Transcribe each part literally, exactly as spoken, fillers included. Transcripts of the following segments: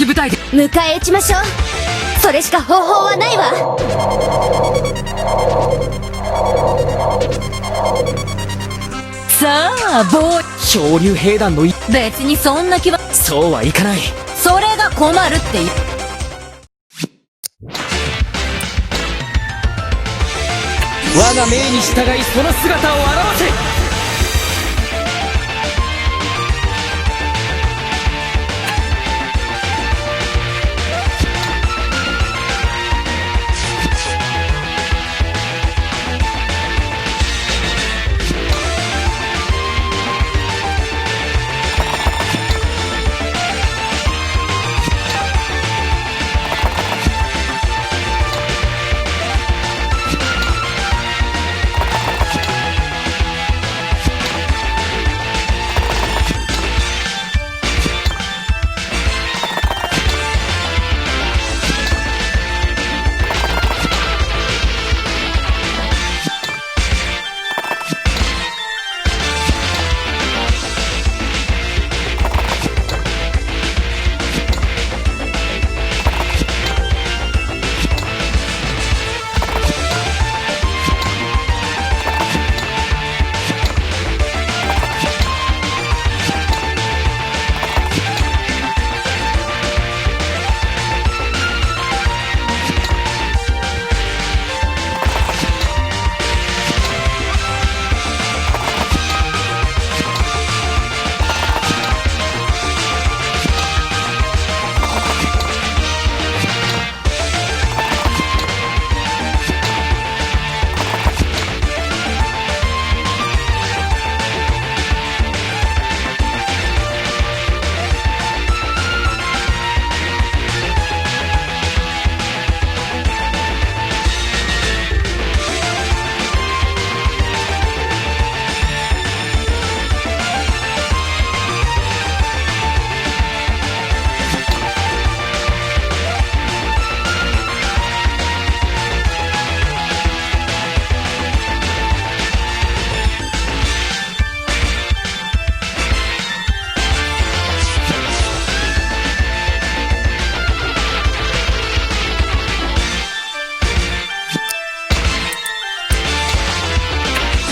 舞台で迎え撃ちましょう。それしか方法はないわ。さあ、ボーイ。昇龍兵団のい、別にそんな気は。そうはいかない。それが困るって言う。 我が命に従い、その姿を現せ。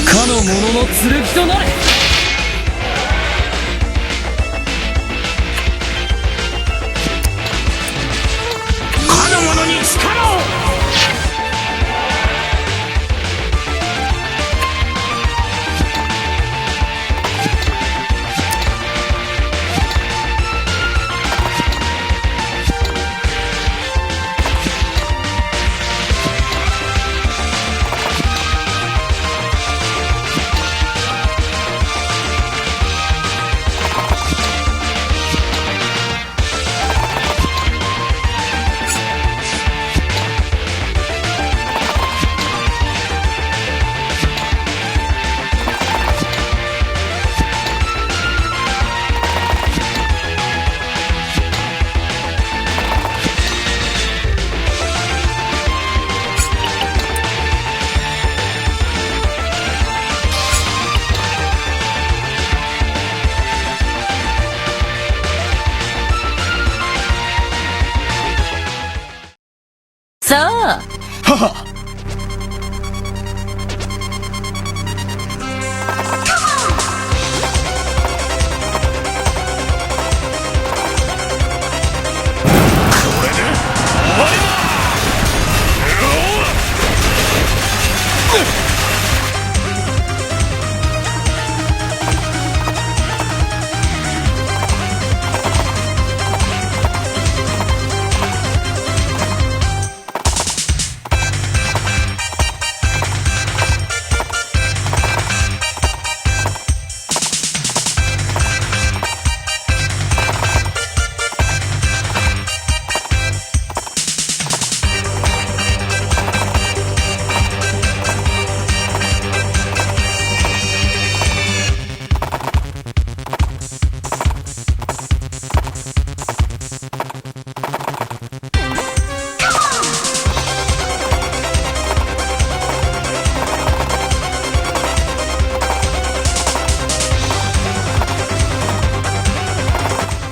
かの者の剣となれ。かの者に力を。 さあ。はは。これで終わりだ。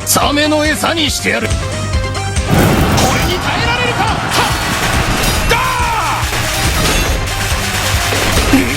サメの餌にしてやる。耐えられるか。はっ、だー！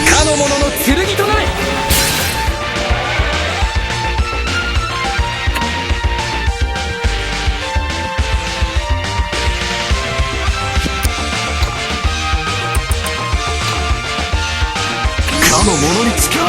かの者の剣となれ。かの者に力を。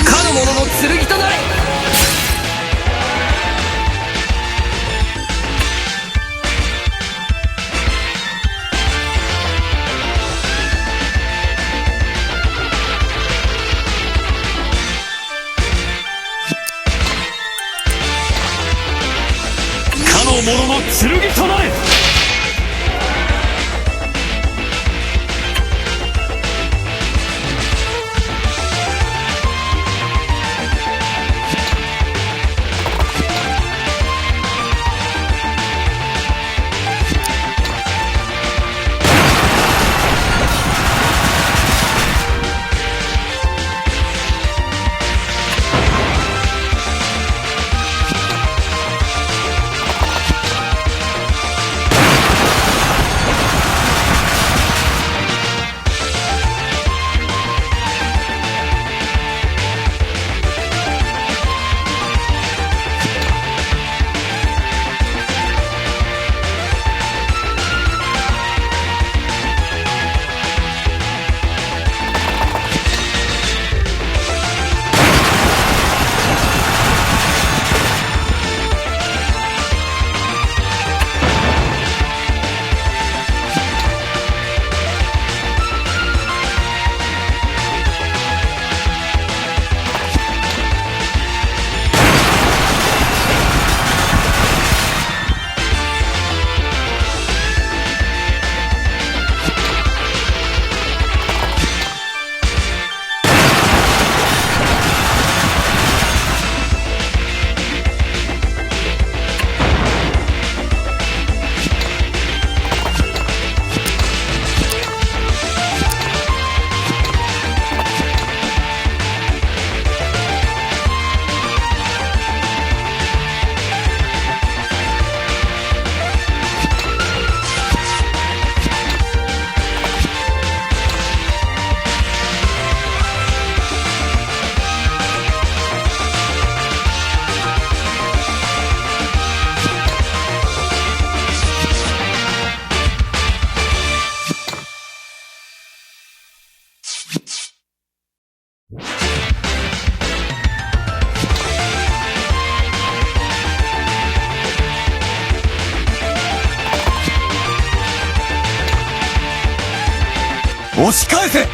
かの者の剣となれ。かの者の剣となれ。押し返せ。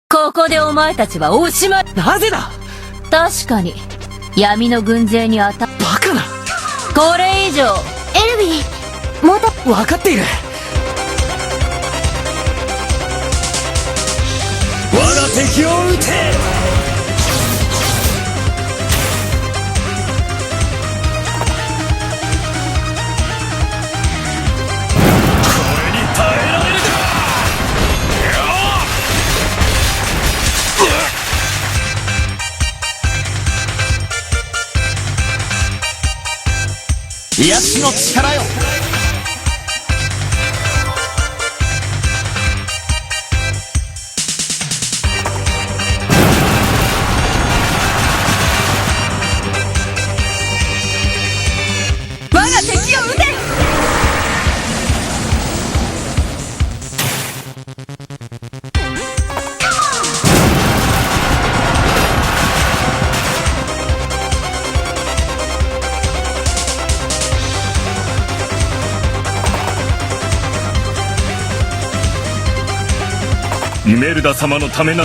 ここでお前たちはおしまい。なぜだ？確かに、闇の軍勢に当たっ、バカな。これ以上。エルヴィン、もた、分かっている。我が敵を討て。これに耐えられるか。よっ、癒しの力よ。我が敵を討て。イメルダ様のためな。